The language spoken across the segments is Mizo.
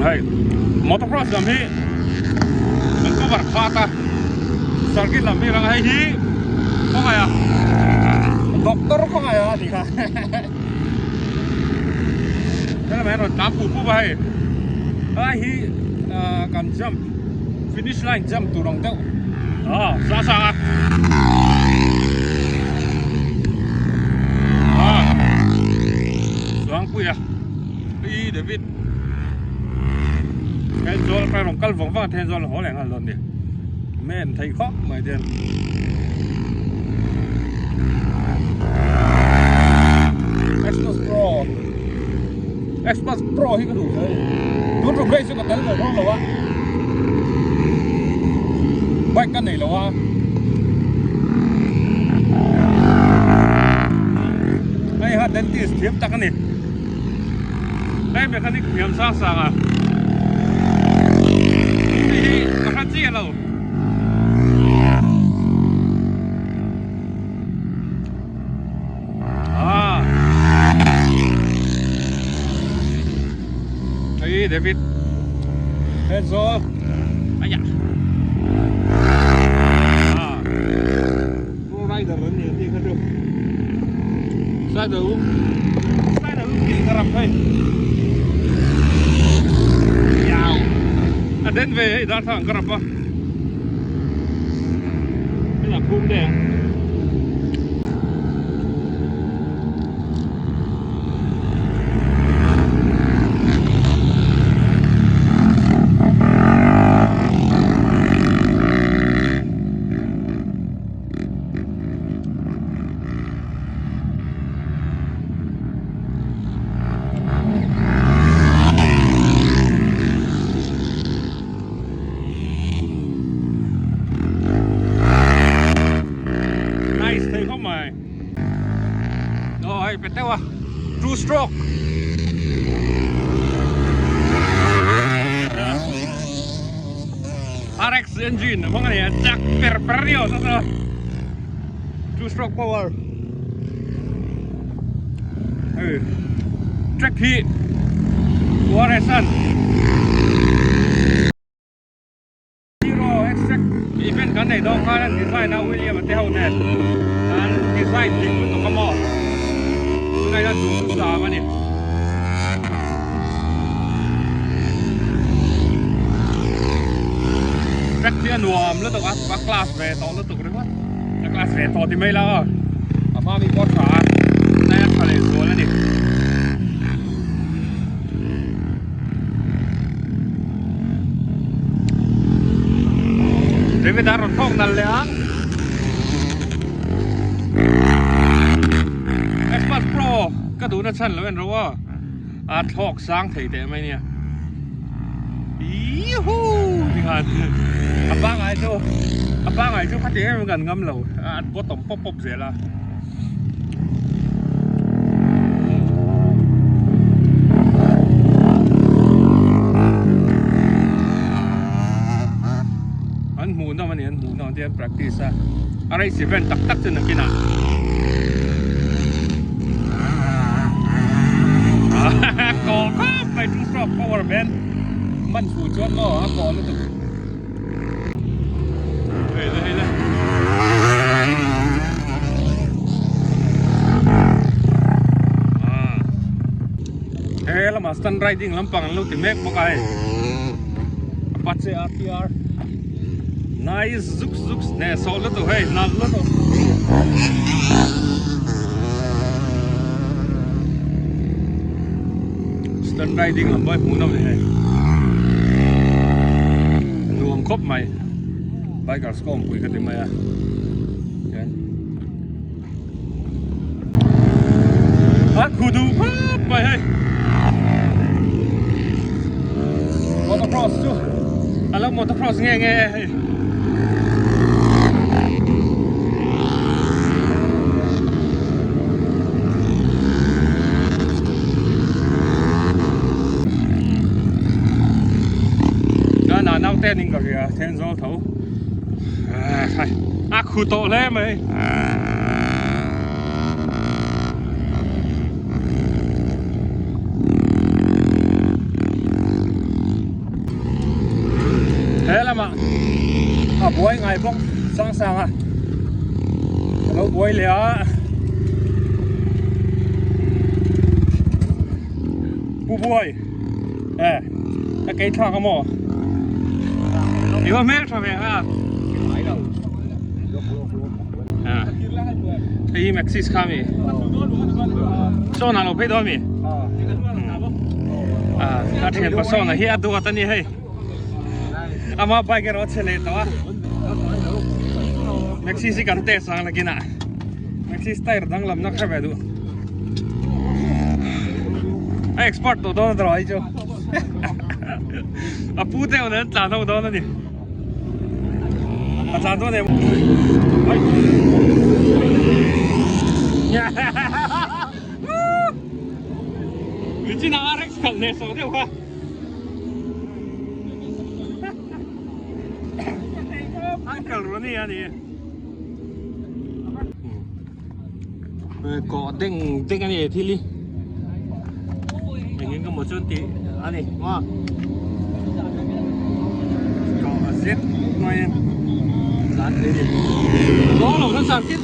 Hei motocross lam hi kan cover khat a circuit lam hi rang hei hi khawngaih a doctor khawngaih a tih kha helai rawn tlan pup pup a hei helai hi kan jump finish line jump tur ang deuh ah sang sang a ah Suangpuia i David Thenzawl ka rawn kal vang vang a Thenzawl haw leh nghal dawn nia men thei khawp mai te Xbox Pro Xbox Pro hi ka duh hle tun tum race chu ka tel ve dawn lo a bike ka nei lo a hei ha dentist thiam tak a ni. Hei mechanic hniam sang sang a hei hi ka hre chiah lo ah hei David Heads off aiah ah Pro rider an ni an tih kha chu Side u side u tih ka rap hei Yau a den ve hei darthlalang ka rap a hei phum deuh ang. Nice thei khawp mai. Aw hei pe teuh a two stroke. RX engine a hmang a ni a chak per per a ni aw saw saw two stroke power hei track hi ORS an zero extract event kan nei dawn khan an design a William a te ho nen an design dik lutuk a maw tunah hian duhthusam a ni. Track hi a nuam lutuk a a class ve tawh lutuk ringawt a class ve tawh ti mai la aw a hma mi pawh a tha a tunah hian a tha leh zual a ni. David a rawn thawk nalh leh ang Xbox Pro ka duhna chhan lo en ro a. A thlawk sang thei teh mai nia. Yuhuu ti khan a pangai chu a pangai chu khati em em kan ngam lo a bottom pawp pawp zel a. An hmuh nawm a ni an hmuh nawm te an practice a a race event tak tak chu nakinah. Kawl khawp mai two stroke power man man fu chuan maw a kawl lutuk hei le hei le he lamah stunt riding lampang an lo ti mek bawk a hei Apache RTR Nice zuk zuk hneh sawh lutuk hei nalh lutuk. Stunt riding lam pawh hi hmuh nawm ni hei. Nuam khawp mai. Bikers ka awmpui ka ti mai a. Hian. A khu duh khawp mai hei. Motocross chu a lo motocross nge nge e hei. Nana naute an in ka hria Thenzawl tho. A khu tawh hle mai. lamah a buai ngai bawk sang sang a a lo buai leh a pu buai e ka kei thlak a maw i va hmel tha ve a hei hi maxis kha mi sawn ah lo phei dawn mi a thian pa sawn ah hi a duat a ni hei ama bike erawh a chhe leh tawh a maxis hi kan test ang nakinah maxis tyre danglam na kha ve duh a expert tawh dawn a tawh hi chu a pu te awm an tlan ho dawn a ni. A tlan dawn em? Nichin a RX khalh hneh sawh deuh kha. Uncle Ronnie a ni. Kawh deng deng a ni thil hi. Engin ka maw chuan tih a ni maw. Kawh a zet mai a tlan thei a ni. Dawn lo khan circuit.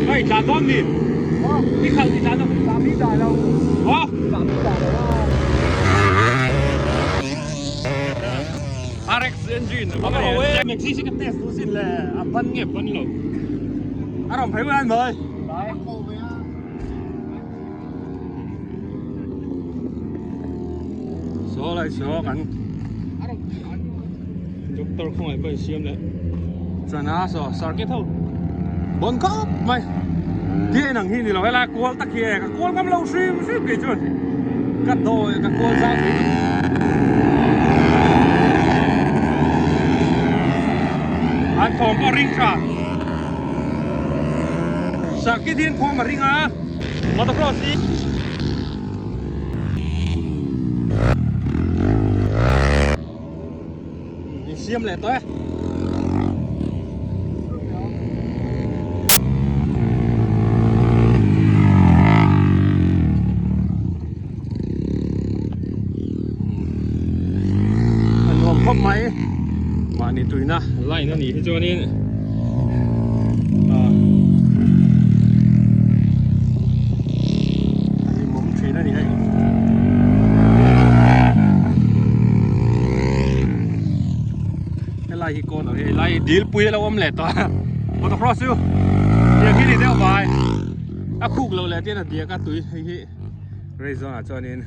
Hei tlan dawn mi. Ni khalh ni tlan dawn. Maw. RX engine Maxi hi ka test duh sin le a ban nge ban lo a rawn phei an mai saw lai saw kan doctor khawngaih pawh insiam leh chana saw circuit ho bon khawp mai ti en ang hi ni lo helai kual tak hi e ka kual ngam lo hrim hrim kei chuan ka dawi ka kual zau thei lo an thawm pawh ring tha circuit hian thawm a ring a motocross hi Siam leh tawh e. A nuam khawp mai. Mahni tuina line a nih hi chuanin ah a hlimawm thin a ni hei. Helai hi corner hi helai dil pui a lo awm leh tawh a motocross chu tiang hi ni deuh mai a khuk loh leh tian a diak a tui hei hi race zone ah chuanin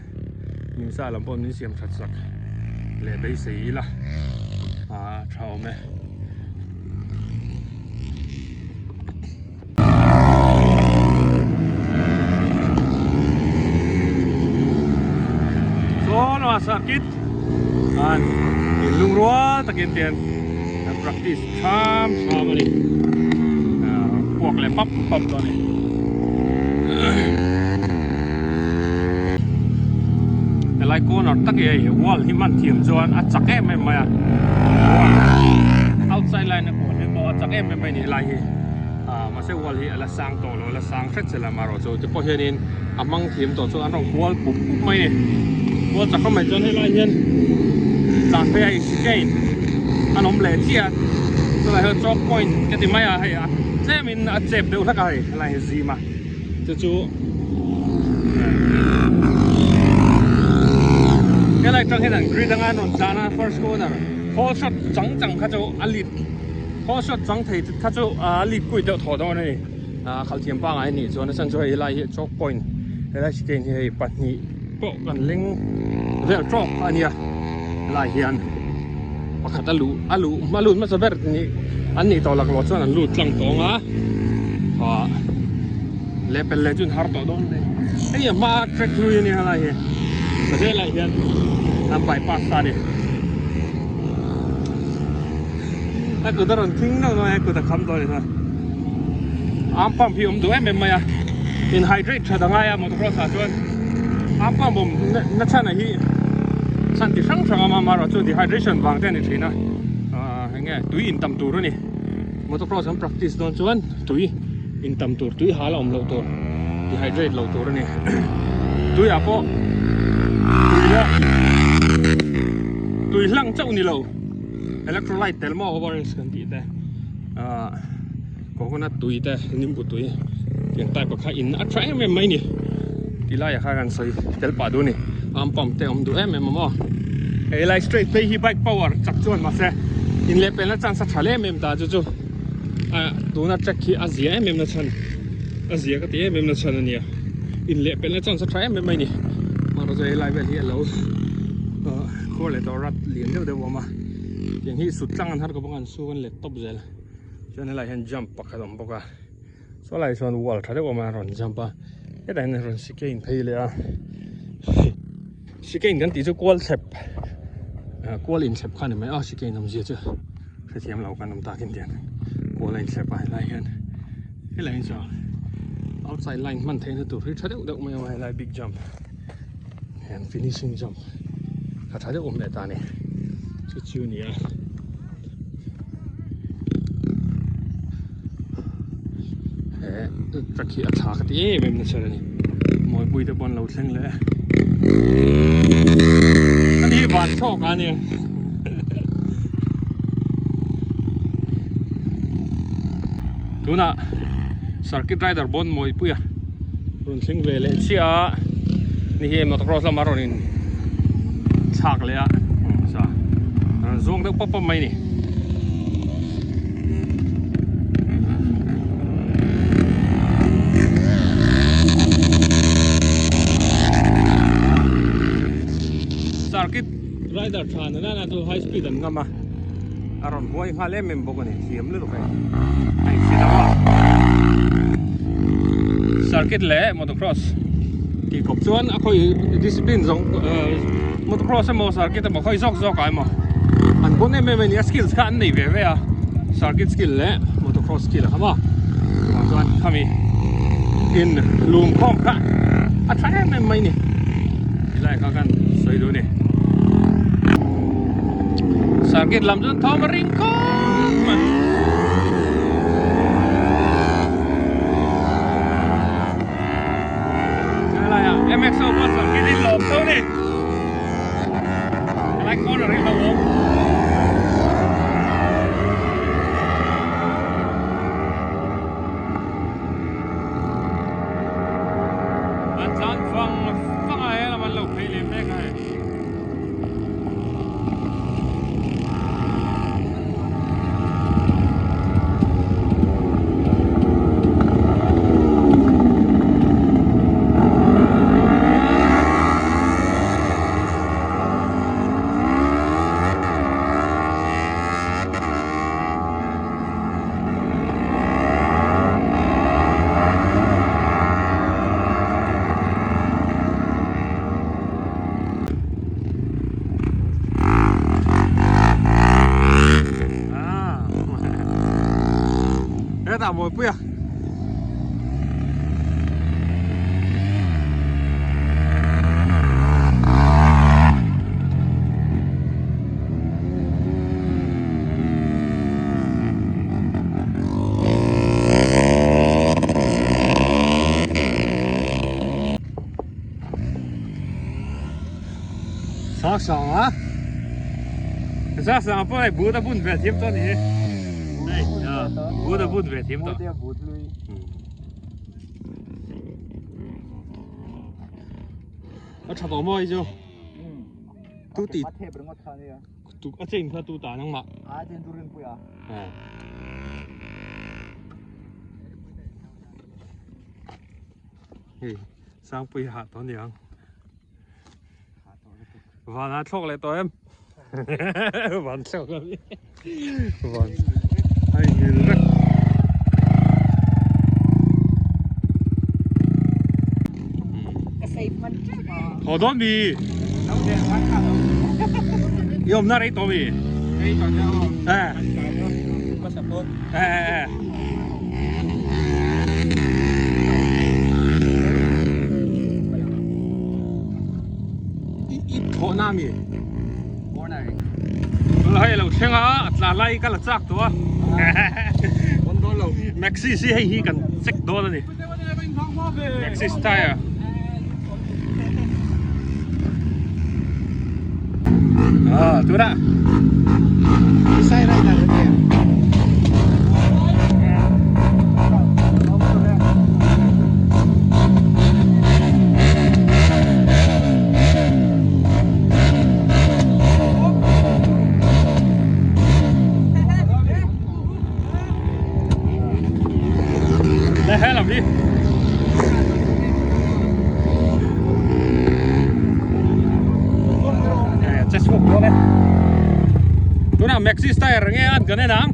hmingsa lam pawh min siam that sak leh beisei ila ah tha awm e. Saw lamah circuit an inlung rual takin tian an practice tham tham a ni puak leh pap pap dawn a ni helai corner tak hi hei wall hi hman thiam chuan a chak em em mai a outside line a kual hi pawh a chak em em mai a ni helai hi. Ah mahse wall hi a la sang tawh lo a la sang hret che lam erawh chu ti pawh hianin a hmang thiam tawh chu an rawn kual pup pup mai a ni kual chak mai chuan helai hian tlan phei a chicane an awm leh chiah a chulai hian chalk point ka ti mai a hei a tlemin a chep deuh hlek a hei helai hi zim a chu chu helai tang hian an grid anga an rawn tlan a first corner hole shot chang chang kha chu a lit. Hole shot chang thei kha chu a lead kui deuh thaw dawn a ni ah khalh thiam pangai a nih chuan a chhan chu hei lai hi chalk point helai chicane hi hei pahnih pawh kan leng vel tawk a nia helai hian pakhat a luh a luh a lut hmasa ber nih an nih tawh laklawh chuan an lut tlang tawng a ah leh pel leh chu an har tawh dawn a ni hei a hma track hlui a nia helai hi helai hian an bypass ta a ni. A kut a rawn thing deuh dawn a kut a kham dawn a ni arm pump hi awm duh em em mai a in hydrate that a ngai a motocross ah chuan arm pump awm na chhan ah hi chhan ti hrang hrang a awm a amaherawhchu chu dehydration vang te a ni thin a ahh eng nge tui in tam tur a ni motocross an practice dawn chuan tui in tam tur tui hal a awm loh tur dehydrate loh tur a ni tui ah pawh tui la. Tui hlang chauh ni lo electrolyte tel maw orange kan tih te ah coconut tui te nimbu tui tiang type ah kha in a tha em em mai ni ti laiah khan kan sawi tel pah duh a ni arm pump te a awm duh em em a maw hei lai straight phei hi bike power chak chuan mahse inlehpelna chance a tha hle em em ta chu chu ah tuna track hi a zia em em na chhan a zia ka ti em em na chhan a nia inlehpelna chance a tha em em mai ni mahrawh chu helai vel hi a lo ah khuar leh tawh rat lian deuh deuh a awm a tiang hi sut tlang an har ka bawk a an su an let tawp zel chuan helai hian jump pakhat a awm bawk a saw lai chuan wall tha deuh a awm a a rawn jump a hetah hian a rawn chicane phei leh a chicane kan tih chu kual thlep ah kual inthlep kha a ni mai a chicane awmzia chu hrethiam lo kan awm takin tiang kual a inthlep a helai hian helai hi chuan outside line hman theihna tur hi tha deuh deuh mai a awm a helai big jump hian finishing jump a tha deuh awm leh ta a ni chu chu a ni a. He truck hi a tha ka ti em em nasa a ni mawipui te pawh an lo thleng leh a ni van chhawk a nia tunah circuit rider bawn mawipui a rawn thleng ve leh chiah a ni hi motocross lamah rawn in thlak leh a rawn zuang deuh pawp pawp mai a ni. Circuit rider tha na nana chu high speed an ngam a a rawn huai nghal em em bawk a ni thiam lutuk hei a insit a maw circuit leh motocross tih kawp chuan a khawi discipline zawng motocross emaw circuit emaw khawi zawk zawk ah emaw an pawn em em a ni a skills kha an nei ve ve a circuit skill leh motocross skill a kha maw chuvang chuan khami in lum khawm kha a tha em em mai ni tilai kha kan sawi duh a ni circuit lam chuan thawm a ring khawp mai. Helaiah MX ho pawh circuit in lawm tho ni. Helai corner hi hlauh awm. An tlan vang vang a helam an lo phei leh mek a hei. Hetah mawi pui a. Sang sang a Sang sang pawh hei but a bun ve thiam tawh a ni hi hei but a bun ve thiam tawh a tha tawh maw hei chu tu ti a chain kha tu ta nangmah a chain tu rinpui a Hei Sangpui hah tawh aniang. Van a thlawk leh tawh em? Van thlawk a mi. Van a inngil vek. Thaw dawn mi. I awmna rei tawh mi? Eh. Eh eh eh. I thawhna mi hei lo thleng a a tla lai ka la chak tawh a Maxis hi hei hi kan check dawn a ni Maxis tire Ah, tunah. Le he lam hi. Che chhuak dawn e. Tunah Maxis tire nge an kan en ang.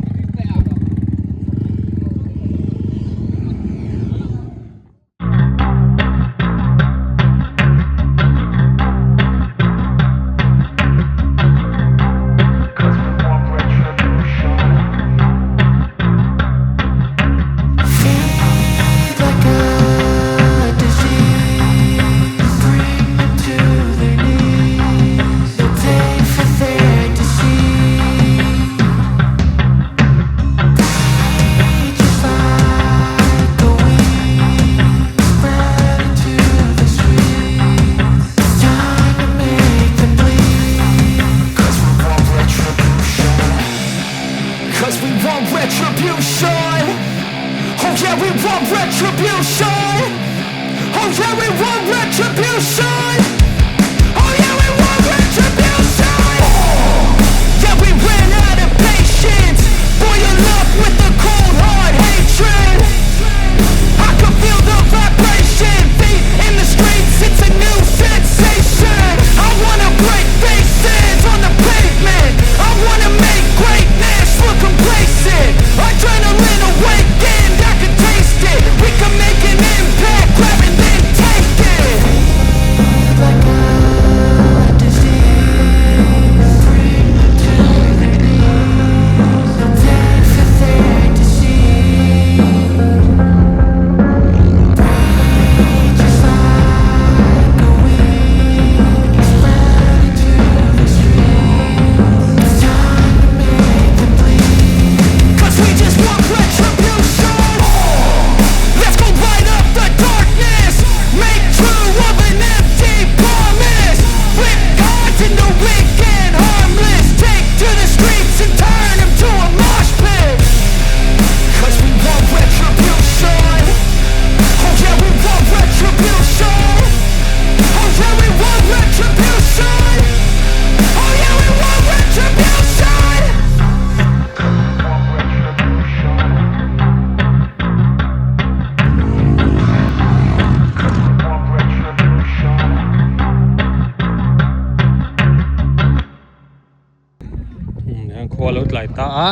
Khua lo tlai ta a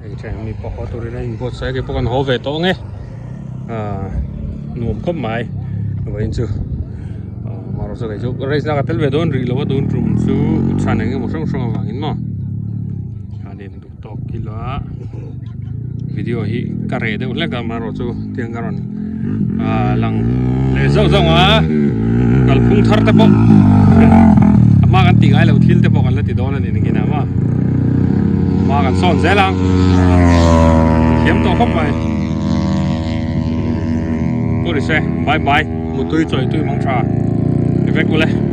hei then mi pawh haw turin a inbuatsaih a keipawh kan haw ve tawh ang e ah nuam khawp mai vawiin chu marawh chu kei chu race na ka tel ve dawn rih lo a tun tum chu chhan eng emaw hrang hrang avangin maw khanin duh tawk kila video hi ka reh deuh hlek a marawh chu tiang ka rawn ah lang leh zauh zauh a kalphung thar te pawh a hma kan tih ngai loh thil te pawh kan la ti dawn a ni nakin ah maw hma kan sawn zel ang thiam tawh khawp mai pawh ni se bye bye mutui chawi tui mang tha ni vek ule.